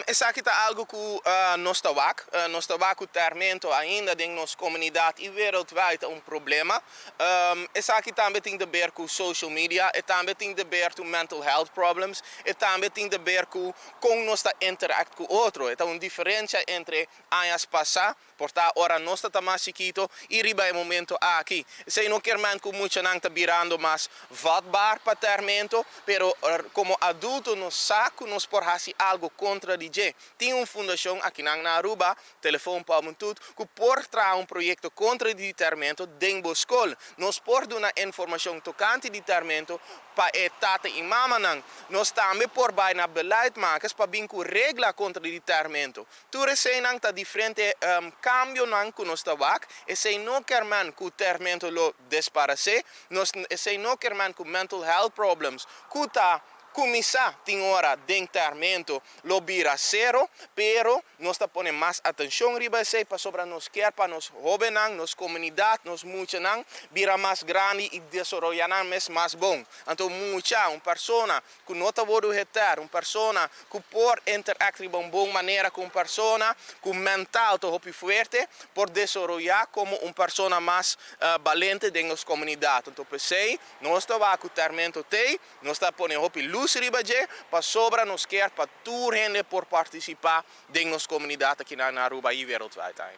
Esaki ta algo cu nos ta wak. Nos ta wak cu termento ainda den nos comunidad y wereldwijd un problema. Esaki tambe tin di haber cu social media, y tambe tin di haber cu mental health problems, y tambe tin di haber cu con nos ta interact cu otro. Ta un diferencia entre aña pasa, por ta ora nos ta mas chikito y riba e momento aki. Esey no kiermen cu muchanan ta birando mas vatbaar pa termento, pero como adulto nos sa cu nos por haci algo contra di dje. Tin un fundacion aki na Aruba, Telefon pa Hubentud, cu por traha un proyecto contra di termento den scol. Nos por duna informacion tocante di termento pa e tata y mamanan. Nos tambe por bay na beleidmakers pa bin cu regla contra di termento. Tur eseynan ta diferente cambionan cu nos ta wak. Esey no kiermen cu termento lo disparece. Nos esey no kiermen cu mental health problems cu ta cuminsa tin ora den termento lo bira cero, pero nos ta pone mas atencion riba esey pasobra nos kier pa nos hobennan, nos comunidad, nos muchanan bira mas grandi y desaroya nan mes mas bon. Anto mucha, un persona cu no ta wordo heter, un persona cu por interact di un bon manera cu un persona cu mental ta hopi fuerte, por desaroya como un persona mas balente den nos comunidad. Anto, p'esey, nos ta wak cu termento tey, nos ta pone hopi luz riba dje, pasobra nos kier pa tur hende por participa den nos comunidad aki na Aruba y wereldwijd eigenlijk.